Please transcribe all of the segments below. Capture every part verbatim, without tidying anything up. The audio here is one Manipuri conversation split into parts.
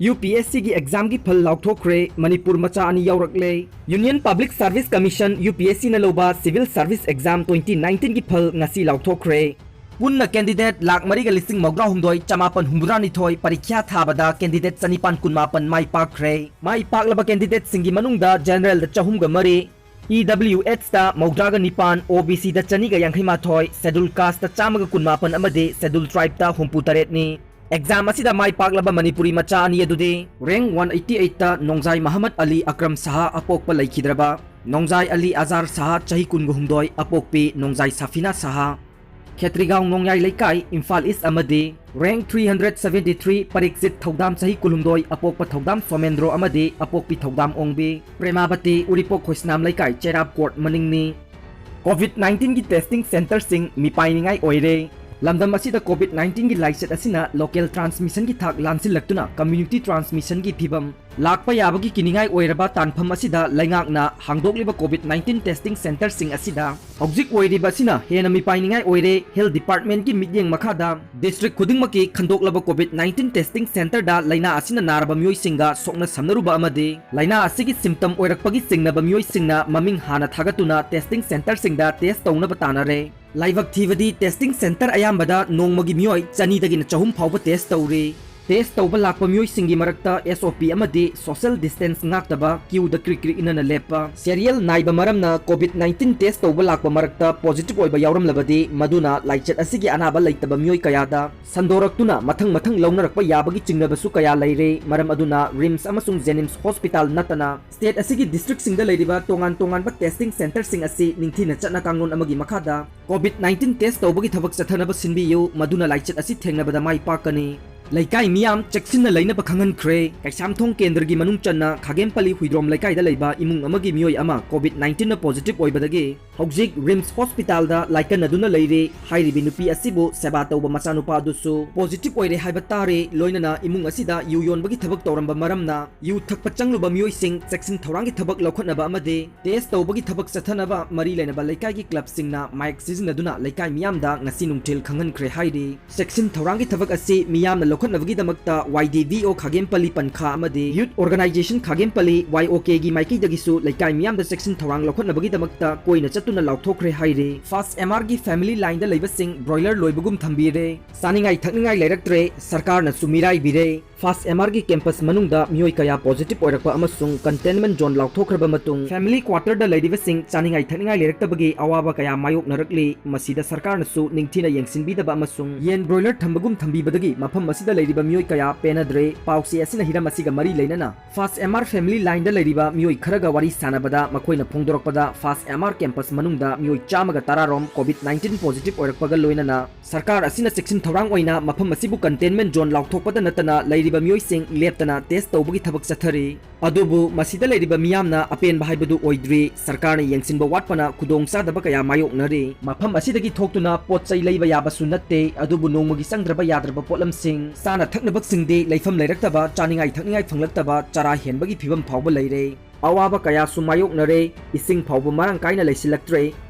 UPSCꯒꯤ examꯒꯤ ꯐꯜ ꯂꯥꯎꯊꯣꯛꯈ꯭ꯔꯦ꯫ ꯃꯅꯤꯄꯨꯔ ꯃꯆꯥ ꯑꯅꯤ ꯌꯥꯎꯔꯛꯂꯦ꯫ Union Public Service Commission, UPSCꯅ ꯂꯧꯕ Civil Service Exam twenty nineteenꯒꯤ ꯐꯜ ꯉꯁꯤ ꯂꯥꯎꯊꯣꯛꯈ꯭ꯔꯦ꯫ ꯄꯨꯟꯅ candidate ꯂꯥꯈ ꯃꯔꯤꯒ ꯂꯤꯁꯤꯡ ꯃꯧꯗ꯭ꯔꯥ ꯍꯨꯝꯗꯣꯏ ꯆꯃꯥꯄꯟ ꯍꯨꯝꯐꯨꯇꯔꯥꯅꯤꯊꯣꯏ ꯄꯔꯤꯈ꯭ꯌꯥ ꯊꯥꯕꯗ candidate ꯆꯅꯤꯄꯥꯟ ꯀꯨꯟꯃꯥꯄꯟ ꯃꯥꯏ ꯄꯥꯛꯈ꯭ꯔꯦ꯫ ꯃꯥꯏ ꯄꯥꯛꯂꯕ candidateꯁꯤꯡꯒꯤ ꯃꯅꯨꯡꯗ generalꯗ ꯆꯍꯨꯝꯒ ꯃꯔꯤ, EWHꯇ ꯃꯧꯗ꯭ꯔꯥꯒ ꯅꯤꯄꯥꯟ, OBCꯗ ꯆꯅꯤꯒ ꯌꯥꯡꯈꯩ ꯃꯥꯊꯣꯏ, Scheduled Casteꯇ ꯆꯥꯝꯃꯒ ꯀꯨꯟꯃꯥꯄꯟ ꯑꯃꯗꯤ Scheduled Tribeꯇ ꯍꯨꯝꯐꯨ ꯇꯔꯦꯠꯅꯤ꯫ Exam ꯑꯁꯤꯗ ꯃꯥꯏ ꯄꯥꯛꯂꯕ ꯃꯅꯤꯄꯨꯔꯤ ꯃꯆꯥ ꯑꯅꯤ ꯑꯗꯨꯗꯤ, rank one eighty eightꯇ ꯅꯣꯡꯖꯥꯏ ꯃꯍꯃꯗ ꯑꯂꯤ ꯑꯀ꯭ꯔꯝ ꯁꯍꯥ ꯑꯄꯣꯛꯄ ꯂꯩꯈꯤꯗ꯭ꯔꯕ ꯅꯣꯡꯖꯥꯏ ꯑꯂꯤ ꯑꯖꯥꯔ ꯁꯍꯥ ꯆꯍꯤ ꯀꯨꯟꯒ ꯍꯨꯝꯗꯣꯏ ꯑꯄꯣꯛꯄꯤ ꯅꯣꯡꯖꯥꯏ ꯁꯥꯐꯤꯅꯥ ꯁꯍꯥ, ꯈꯦꯇ꯭ꯔꯤꯒꯥꯎ ꯅꯣꯡꯌꯥꯏ ꯂꯩꯀꯥꯏ, ꯏꯝꯐꯥꯜ ꯏꯁ ꯑꯃꯗꯤ rank three hundred seventy three ꯄꯔꯤꯛꯖꯤꯠ ꯊꯧꯗꯥꯝ ꯆꯍꯤ ꯀꯨꯟꯍꯨꯝꯗꯣꯏ ꯑꯄꯣꯛꯄ ꯊꯧꯗꯥꯝ ꯁꯣꯃꯦꯟꯗ꯭ꯔꯣ ꯑꯃꯗꯤ ꯑꯄꯣꯛꯄꯤ ꯊꯧꯗꯥꯝ ꯑꯣꯡꯕꯤ, ꯄ꯭ꯔꯦꯃꯥꯕꯇꯤ ꯎꯔꯤꯄꯣꯛ ꯈꯣꯏꯁꯅꯥꯝ ꯂꯩꯀꯥꯏ ꯆꯩꯔꯥꯞ ꯀꯣꯔꯠ ꯃꯅꯤꯡꯅꯤ꯫ COVID nineteenꯒꯤ testing centreꯁꯤꯡ ꯃꯤꯄꯥꯏꯅꯤꯡꯉꯥꯏ ꯑꯣꯏꯔꯦ꯫ ꯂꯝꯗꯝ ꯑꯁꯤꯗ COVID nineteenꯒꯤ ꯂꯥꯏꯆꯠ ꯑꯁꯤꯅ local transmissionꯒꯤ ꯊꯥꯛ ꯂꯥꯟꯁꯤꯜꯂꯛꯇꯨꯅ community transmissionꯒꯤ ꯐꯤꯚꯝ ꯂꯥꯛꯄ ꯌꯥꯕꯒꯤ ꯀꯤꯅꯤꯡꯉꯥꯏ ꯑꯣꯏꯔꯕ ꯇꯥꯟꯐꯝ ꯑꯁꯤꯗ ꯂꯩꯉꯥꯛꯅ ꯍꯥꯡꯗꯣꯛꯂꯤꯕ COVID nineteen testing centreꯁꯤꯡ ꯑꯁꯤꯗ ꯍꯧꯖꯤꯛ ꯑꯣꯏꯔꯤꯕ ꯑꯁꯤꯅ ꯍꯦꯟꯅ ꯃꯤꯄꯥꯏꯅꯤꯡꯉꯥꯏ ꯑꯣꯏꯔꯦ꯫ Health Departmentꯀꯤ ꯃꯤꯠꯌꯦꯡ ꯃꯈꯥꯗ district ꯈꯨꯗꯤꯡꯃꯛꯀꯤ ꯈꯟꯗꯣꯛꯂꯕ COVID nineteen testing centreꯗ ꯂꯥꯏꯅꯥ ꯑꯁꯤꯅ ꯅꯥꯔꯕ ꯃꯤꯑꯣꯏꯁꯤꯡꯒ ꯁꯣꯛꯅ ꯁꯝꯅꯔꯨꯕ ꯑꯃꯗꯤ ꯂꯥꯏꯅꯥ ꯑꯁꯤꯒꯤ symptom ꯑꯣꯏꯔꯛꯄꯒꯤ ꯆꯤꯡꯅꯕ ꯃꯤꯑꯣꯏꯁꯤꯡꯅ ꯃꯃꯤꯡ ꯍꯥꯟꯅ ꯊꯥꯒꯠꯇꯨꯅ testing centreꯁꯤꯡꯗ test ꯇꯧꯅꯕ ꯇꯥꯟꯅꯔꯦ꯫ ꯂꯥꯏꯕꯛ ꯊꯤꯕꯗꯤ testing centre ꯑꯌꯥꯝꯕꯗ ꯅꯣꯡꯃꯒꯤ ꯃꯤꯑꯣꯏ ꯆꯅꯤꯗꯒꯤꯅ ꯆꯍꯨꯝ ꯐꯥꯎꯕ test ꯇꯧꯔꯤ꯫ Test ꯇꯧꯕ ꯂꯥꯛꯄ ꯃꯤꯑꯣꯏꯁꯤꯡꯒꯤ ꯃꯔꯛꯇ SOP ꯑꯃꯗꯤ social distance ꯉꯥꯛꯇꯕ, queueꯗ ꯀ꯭ꯔꯤꯛ ꯀ꯭ꯔꯤꯛ ꯏꯅꯅ ꯂꯦꯞꯄ, serial ꯅꯥꯏꯕ ꯃꯔꯝꯅ COVID nineteen test ꯇꯧꯕ ꯂꯥꯛꯄ ꯃꯔꯛꯇ positive ꯑꯣꯏꯕ ꯌꯥꯎꯔꯝꯂꯕꯗꯤ ꯃꯗꯨꯅ ꯂꯥꯏꯆꯠ ꯑꯁꯤꯒꯤ ꯑꯅꯥꯕ ꯂꯩꯇꯕ ꯃꯤꯑꯣꯏ ꯀꯌꯥꯗ ꯁꯟꯗꯣꯔꯛꯇꯨꯅ ꯃꯊꯪ ꯃꯊꯪ ꯂꯧꯅꯔꯛꯄ ꯌꯥꯕꯒꯤ ꯆꯤꯡꯅꯕꯁꯨ ꯀꯌꯥ ꯂꯩꯔꯦ꯫ ꯃꯔꯝ ꯑꯗꯨꯅ RIMS ꯑꯃꯁꯨꯡ JNIMS hospital ꯅꯠꯇꯅ state ꯑꯁꯤꯒꯤ districtꯁꯤꯡꯗ ꯂꯩꯔꯤꯕ ꯇꯣꯉꯥꯟ ꯇꯣꯉꯥꯟꯕ testing centreꯁꯤꯡ ꯑꯁꯤ ꯅꯤꯡꯊꯤꯅ ꯆꯠꯅ ꯀꯥꯡꯂꯣꯟ ꯑꯃꯒꯤ ꯃꯈꯥꯗ COVID nineteen test ꯇꯧꯕꯒꯤ ꯊꯕꯛ ꯆꯠꯊꯅꯕ ꯁꯤꯟꯕꯤꯌꯨ, ꯃꯗꯨꯅ ꯂꯥꯏꯆꯠ ꯑꯁꯤ ꯊꯦꯡꯅꯕꯗ ꯃꯥꯏ ꯄꯥꯛꯀꯅꯤ꯫ ꯂꯩꯀꯥꯏ ꯃꯤꯌꯥꯝ ꯆꯦꯛꯁꯤꯟꯅ ꯂꯩꯅꯕ ꯈꯪꯍꯟꯈ꯭ꯔꯦ꯫ ꯀꯩꯁꯥꯝꯊꯣꯡ ꯀꯦꯟꯗ꯭ꯔꯒꯤ ꯃꯅꯨꯡ ꯆꯟꯅ ꯈꯥꯒꯦꯝꯄꯜꯂꯤ ꯍꯨꯏꯗ꯭ꯔꯣꯝ ꯂꯩꯀꯥꯏꯗ ꯂꯩꯕ ꯏꯃꯨꯡ ꯑꯃꯒꯤ ꯃꯤꯑꯣꯏ ꯑꯃ COVID nineteenꯅ positive ꯑꯣꯏꯕꯗꯒꯤ ꯍꯧꯖꯤꯛ RIMS hospitalꯗ ꯂꯥꯏꯀꯠꯅꯗꯨꯅ ꯂꯩꯔꯤ꯫ ꯍꯥꯏꯔꯤꯕꯤ ꯅꯨꯄꯤ ꯑꯁꯤꯕꯨ ꯁꯦꯕꯥ ꯇꯧꯕ ꯃꯆꯥꯅꯨꯄꯥ ꯑꯗꯨꯁꯨ positive ꯑꯣꯏꯔꯦ ꯍꯥꯏꯕ ꯇꯥꯔꯦ꯫ ꯂꯣꯏꯅꯅ ꯏꯃꯨꯡ ꯑꯁꯤꯗ ꯌꯨ ꯌꯣꯟꯕꯒꯤ ꯊꯕꯛ ꯇꯧꯔꯝꯕ ꯃꯔꯝꯅ ꯌꯨ ꯊꯛꯄ ꯆꯪꯂꯨꯕ ꯃꯤꯑꯣꯏꯁꯤꯡ ꯆꯦꯛꯁꯤꯟ ꯊꯧꯔꯥꯡꯒꯤ ꯊꯕꯛ ꯂꯧꯈꯠꯅꯕ ꯑꯃꯗꯤ test ꯇꯧꯕꯒꯤ ꯊꯕꯛ ꯆꯠꯊꯅꯕ ꯃꯔꯤ ꯂꯩꯅꯕ ꯂꯩꯀꯥꯏꯒꯤ clubꯁꯤꯡꯅ mic ꯁꯤꯖꯤꯟꯅꯗꯨꯅ ꯂꯩꯀꯥꯏ ꯃꯤꯌꯥꯝꯗ ꯉꯁꯤ ꯅꯨꯡꯊꯤꯜ ꯈꯪꯍꯟꯈ꯭ꯔꯦ ꯍꯥꯏꯔꯤ꯫ ꯆꯦꯛꯁꯤꯟ ꯊꯧꯔꯥꯡꯒꯤ ꯊꯕꯛ ꯑꯁꯤ ꯃꯤꯌꯥꯝꯅ ꯂꯧꯈꯠ ꯂꯧꯈꯠꯅꯕꯒꯤꯗꯃꯛꯇ Y D V O ꯈꯥꯒꯦꯝꯄꯜꯂꯤ ꯄꯟꯈꯥ ꯑꯃꯗꯤ Youth Organization ꯈꯥꯒꯦꯝꯄꯜꯂꯤ, Y O K ꯒꯤ ꯃꯥꯏꯀꯩꯗꯒꯤꯁꯨ ꯂꯩꯀꯥꯏ ꯃꯤꯌꯥꯝꯗ ꯆꯦꯛꯁꯤꯟ ꯊꯧꯔꯥꯡ ꯂꯧꯈꯠꯅꯕꯒꯤꯗꯃꯛꯇ ꯀꯣꯏꯅ ꯆꯠꯇꯨꯅ ꯂꯥꯎꯊꯣꯛꯈ꯭ꯔꯦ ꯍꯥꯏꯔꯤ꯫ ꯐꯥꯁ M R ꯒꯤ family line ꯗ ꯂꯩꯕꯁꯤꯡ broiler ꯂꯣꯏꯕꯒꯨꯝ ꯊꯝꯕꯤꯔꯦ꯫ ꯆꯥꯅꯤꯡꯉꯥꯏ ꯊꯛꯅꯤꯡꯉꯥꯏ ꯂꯩꯔꯛꯇ꯭ꯔꯦ, ꯁꯔꯀꯥꯔꯅꯁꯨ ꯃꯤꯔꯥꯏꯕꯤꯔꯦ꯫ ꯐꯥꯁ M R ꯒꯤ campus ꯃꯅꯨꯡꯗ ꯃꯤꯑꯣꯏ ꯀꯌꯥ positive ꯑꯣꯏꯔꯛꯄ ꯑꯃꯁꯨꯡ containment zone ꯂꯥꯎꯊꯣꯛꯈ꯭ꯔꯕ ꯃꯇꯨꯡ family quarter ꯗ ꯂꯩꯔꯤꯕꯁꯤꯡ ꯆꯥꯅꯤꯡꯉꯥꯏ ꯊꯛꯅꯤꯡꯉꯥꯏ ꯂꯩꯔꯛꯇꯕꯒꯤ ꯑꯋꯥꯕ ꯀꯌꯥ ꯃꯥꯌꯣꯛꯅꯔꯛꯂꯤ꯫ ꯃꯁꯤꯗ ꯁꯔꯀꯥꯔꯅꯁꯨ ꯅꯤꯡꯊꯤꯅ ꯌꯦꯡꯁꯤꯟꯕꯤꯗꯕ ꯑꯃꯁꯨꯡ ꯌꯦꯟ broiler ꯊꯝꯕꯒꯨꯝ ꯊꯝꯕꯤꯕꯗꯒꯤ ꯃꯐꯝ ꯑꯁꯤꯗ ꯂꯩꯔꯤꯕ ꯃꯤꯑꯣꯏ ꯀꯌꯥ ꯄꯦꯟꯅꯗ꯭ꯔꯦ꯫ ꯄꯥꯎꯆꯦ ꯑꯁꯤꯅ ꯍꯤꯔꯝ ꯑꯁꯤꯒ ꯃꯔꯤ ꯂꯩꯅꯅ ꯐꯥꯁ M R family line ꯗ ꯂꯩꯔꯤꯕ ꯃꯤꯑꯣꯏ ꯈꯔꯒ ꯋꯥꯔꯤ ꯁꯥꯟꯅꯕꯗ ꯃꯈꯣꯏꯅ ꯐꯣꯡꯗꯣꯔꯛꯄꯗ ꯐꯥꯁ M R campus ꯃꯅꯨꯡꯗ ꯃꯤꯑꯣꯏ ꯆꯥꯝꯃꯒ ꯇꯔꯥ ꯔꯣꯝ COVID nineteen positive ꯑꯣꯏꯔꯛꯄꯒ ꯂꯣꯏꯅꯅ ꯁꯔꯀꯥꯔ ꯑꯁꯤꯅ ꯆꯦꯛꯁꯤꯟ ꯊꯧꯔꯥꯡ ꯑꯣꯏꯅ ꯃꯐꯝ ꯑꯁꯤꯕꯨ containment zone ꯂꯥꯎꯊꯣꯛꯄꯗ ꯅꯠꯇꯅ ꯂꯩꯔꯤꯕ ꯃꯤꯑꯣꯏꯁꯤꯡ ꯂꯦꯞꯇꯅ test ꯇꯧꯕꯒꯤ ꯊꯕꯛ ꯆꯠꯊꯔꯤ꯫ ꯑꯗꯨꯕꯨ ꯃꯁꯤꯗ ꯂꯩꯔꯤꯕ ꯃꯤꯌꯥꯝꯅ ꯑꯄꯦꯟꯕ ꯍꯥꯏꯕꯗꯨ ꯑꯣꯏꯗ꯭ꯔꯤ꯫ ꯁꯔꯀꯥꯔꯅ ꯌꯦꯡꯁꯤꯟꯕ ꯋꯥꯠꯄꯅ ꯈꯨꯗꯣꯡꯆꯥꯗꯕ ꯀꯌꯥ ꯃꯥꯌꯣꯛꯅꯔꯤ꯫ ꯃꯐꯝ ꯑꯁꯤꯗꯒꯤ ꯊꯣꯛꯇꯨꯅ ꯄꯣꯠ ꯆꯩ ꯂꯩꯕ ꯌꯥꯕꯁꯨ ꯅꯠꯇꯦ, ꯑꯗꯨꯕꯨ ꯅꯣꯡꯃꯒꯤ ꯆꯪꯗ꯭ꯔꯕ ꯌꯥꯗ꯭ꯔꯕ ꯄꯣꯠꯂꯝꯁꯤꯡ, ꯆꯥꯅ ꯊꯛꯅꯕꯁꯤꯡꯗꯤ ꯂꯩꯐꯝ ꯂꯩꯔꯛꯇꯕ, ꯆꯥꯅꯤꯡꯉꯥꯏ ꯊꯛꯅꯤꯡꯉꯥꯏ ꯐꯪꯂꯛꯇꯕ, ꯆꯔꯥ ꯍꯦꯟꯕꯒꯤ ꯐꯤꯕꯝ ꯐꯥꯎꯕ ꯂꯩꯔꯦ꯫ ꯑꯋꯥꯕ ꯀꯌꯥꯁꯨ ꯃꯥꯌꯣꯛꯅꯔꯦ꯫ ꯏꯁꯤꯡ ꯐꯥꯎꯕ ꯃꯔꯥꯡ ꯀꯥꯏꯅ ꯂꯩꯁꯤꯜꯂꯛꯇ꯭ꯔꯦ꯫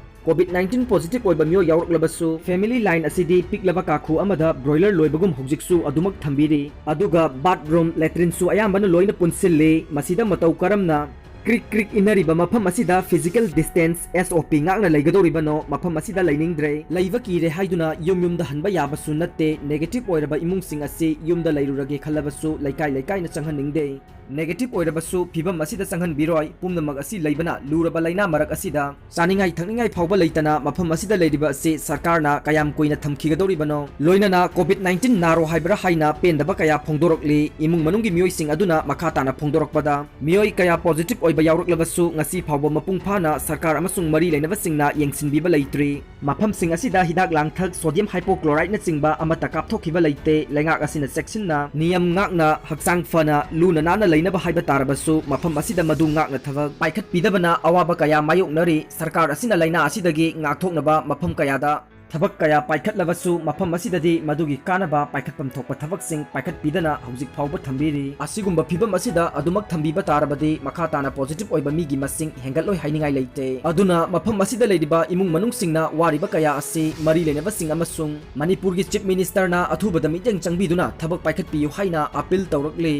COVID nineteen positive ꯑꯣꯏꯕ ꯃꯤꯑꯣꯏ ꯌꯥꯎꯔꯛꯂꯕꯁꯨ family line ꯑꯁꯤꯗꯤ ꯄꯤꯛꯂꯕ ꯀꯥꯈꯨ ꯑꯃꯗ broiler ꯂꯣꯏꯕꯒꯨꯝ ꯍꯧꯖꯤꯛꯁꯨ ꯑꯗꯨꯃꯛ ꯊꯝꯕꯤꯔꯤ꯫ ꯑꯗꯨꯒ bathroom, latrine ꯁꯨ ꯑꯌꯥꯝꯕꯅ ꯂꯣꯏꯅ ꯄꯨꯟꯁꯤꯜꯂꯤ꯫ ꯃꯁꯤꯗ ꯃꯇꯧ ꯀꯔꯝꯅ ꯀ꯭ꯔꯤꯛ ꯀ꯭ꯔꯤꯛ ꯏꯟꯅꯔꯤꯕ ꯃꯐꯝ ꯑꯁꯤꯗ physical distance, S O P ꯉꯥꯛꯅ ꯂꯩꯒꯗꯧꯔꯤꯕꯅꯣ? ꯃꯐꯝ ꯑꯁꯤꯗ ꯂꯩꯅꯤꯡꯗ꯭ꯔꯦ꯫ ꯂꯩꯕ ꯀꯤꯔꯦ ꯍꯥꯏꯗꯨꯅ ꯌꯨꯝ ꯌꯨꯝꯗ ꯍꯟꯕ ꯌꯥꯕꯁꯨ ꯅꯠꯇꯦ꯫ Negative ꯑꯣꯏꯔꯕ ꯏꯃꯨꯡꯁꯤꯡ ꯑꯁꯤ ꯌꯨꯝꯗ ꯂꯩꯔꯨꯔꯒꯦ ꯈꯜꯂꯕꯁꯨ ꯂꯩꯀꯥꯏ ꯂꯩꯀꯥꯏꯅ ꯆꯪꯍꯟꯅꯤꯡꯗꯦ꯫ Negative ꯑꯣꯏꯔꯕꯁꯨ ꯐꯤꯕꯝ ꯑꯁꯤꯗ ꯆꯪꯍꯟꯕꯤꯔꯣꯏ꯫ ꯄꯨꯝꯅꯃꯛ ꯑꯁꯤ ꯂꯩꯕꯅ ꯂꯨꯔꯕ ꯂꯩꯅꯥ ꯃꯔꯛ ꯑꯁꯤꯗ ꯆꯥꯅꯤꯡꯉꯥꯏ ꯊꯛꯅꯤꯡꯉꯥꯏ ꯐꯥꯎꯕ ꯂꯩꯇꯅ ꯃꯐꯝ ꯑꯁꯤꯗ ꯂꯩꯔꯤꯕ ꯑꯁꯤ ꯁꯔꯀꯥꯔꯅ ꯀꯌꯥꯝ ꯀꯨꯏꯅ ꯊꯝꯈꯤꯒꯗꯧꯔꯤꯕꯅꯣ? ꯂꯣꯏꯅꯅ COVID nineteen ꯅꯥꯔꯣ ꯍꯥꯏꯕ꯭ꯔꯥ ꯍꯥꯏꯅ ꯄꯦꯟꯗꯕ ꯀꯌꯥ ꯐꯣꯡꯗꯣꯔꯛꯂꯤ꯫ ꯏꯃꯨꯡ ꯃꯅꯨꯡꯒꯤ ꯃꯤꯑꯣꯏꯁꯤꯡ ꯑꯗꯨꯅ ꯃꯈꯥ ꯇꯥꯅ ꯐꯣꯡꯗꯣꯔꯛꯄꯗ, ꯃꯤꯑꯣꯏ ꯀꯌꯥ positive ꯑꯣꯏꯕ ꯌꯥꯎꯔꯛꯂꯕꯁꯨ ꯉꯁꯤ ꯐꯥꯎꯕ ꯃꯄꯨꯡ ꯐꯥꯅ ꯁꯔꯀꯥꯔ ꯑꯃꯁꯨꯡ ꯃꯔꯤ ꯂꯩꯅꯕꯁꯤꯡꯅ ꯌꯦꯡꯁꯤꯟꯕꯤꯕ ꯂꯩꯇ꯭ꯔꯤ꯫ ꯃꯐꯝꯁꯤꯡ ꯑꯁꯤꯗ ꯍꯤꯗꯥꯛ ꯂꯥꯡꯊꯛ, sodium hypochlorite ꯅꯆꯤꯡꯕ ꯑꯃꯠꯇ ꯀꯥꯞꯊꯣꯛꯈꯤꯕ ꯂꯩꯇꯦ꯫ ꯂꯩꯉꯥꯛ ꯑꯁꯤꯅ ꯆꯦꯛꯁꯤꯟꯅ ꯅꯤꯌꯝ ꯉꯥꯛꯅ ꯍꯛꯆꯥꯡ ꯐꯅ ꯂꯨꯅ ꯅꯥꯟꯅ ꯂꯩꯅꯕ ꯍꯥꯏꯕ ꯇꯥꯔꯕꯁꯨ ꯃꯐꯝ ꯑꯁꯤꯗ ꯃꯗꯨ ꯉꯥꯛꯅ ꯊꯕꯛ ꯄꯥꯏꯈꯠꯄꯤꯗꯕꯅ ꯑꯋꯥꯕ ꯀꯌꯥ ꯃꯥꯌꯣꯛꯅꯔꯤ꯫ ꯁꯔꯀꯥꯔ ꯑꯁꯤꯅ ꯂꯥꯏꯅꯥ ꯑꯁꯤꯗꯒꯤ ꯉꯥꯛꯊꯣꯛꯅꯕ ꯃꯐꯝ ꯀꯌꯥꯗ ꯊꯕꯛ ꯀꯌꯥ ꯄꯥꯏꯈꯠꯂꯕꯁꯨ ꯃꯐꯝ ꯑꯁꯤꯗꯗꯤ ꯃꯗꯨꯒꯤ ꯀꯥꯟꯅꯕ ꯄꯥꯏꯈꯠꯐꯝ ꯊꯣꯛꯄ ꯊꯕꯛꯁꯤꯡ ꯄꯥꯏꯈꯠꯄꯤꯗꯅ ꯍꯧꯖꯤꯛ ꯐꯥꯎꯕ ꯊꯝꯕꯤꯔꯤ꯫ ꯑꯁꯤꯒꯨꯝꯕ ꯐꯤꯕꯝ ꯑꯁꯤꯗ ꯑꯗꯨꯃꯛ ꯊꯝꯕꯤꯕ ꯇꯥꯔꯕꯗꯤ ꯃꯈꯥ ꯇꯥꯅ positive ꯑꯣꯏꯕ ꯃꯤꯒꯤ ꯃꯁꯤꯡ ꯍꯦꯟꯒꯠꯂꯣꯏ ꯍꯥꯏꯅꯤꯡꯉꯥꯏ ꯂꯩꯇꯦ꯫ ꯑꯗꯨꯅ ꯃꯐꯝ ꯑꯁꯤꯗ ꯂꯩꯔꯤꯕ ꯏꯃꯨꯡ ꯃꯅꯨꯡꯁꯤꯡꯅ ꯋꯥꯔꯤꯕ ꯀꯌꯥ ꯑꯁꯤ ꯃꯔꯤ ꯂꯩꯅꯕꯁꯤꯡ ꯑꯃꯁꯨꯡ ꯃꯅꯤꯄꯨꯔꯒꯤ Chief Ministerꯅ ꯑꯊꯨꯕꯗ ꯃꯤꯠꯌꯦꯡ ꯆꯪꯕꯤꯗꯨꯅ ꯊꯕꯛ ꯄꯥꯏꯈꯠꯄꯤꯌꯨ ꯍꯥꯏꯅ appeal ꯇꯧꯔꯛꯂꯤ꯫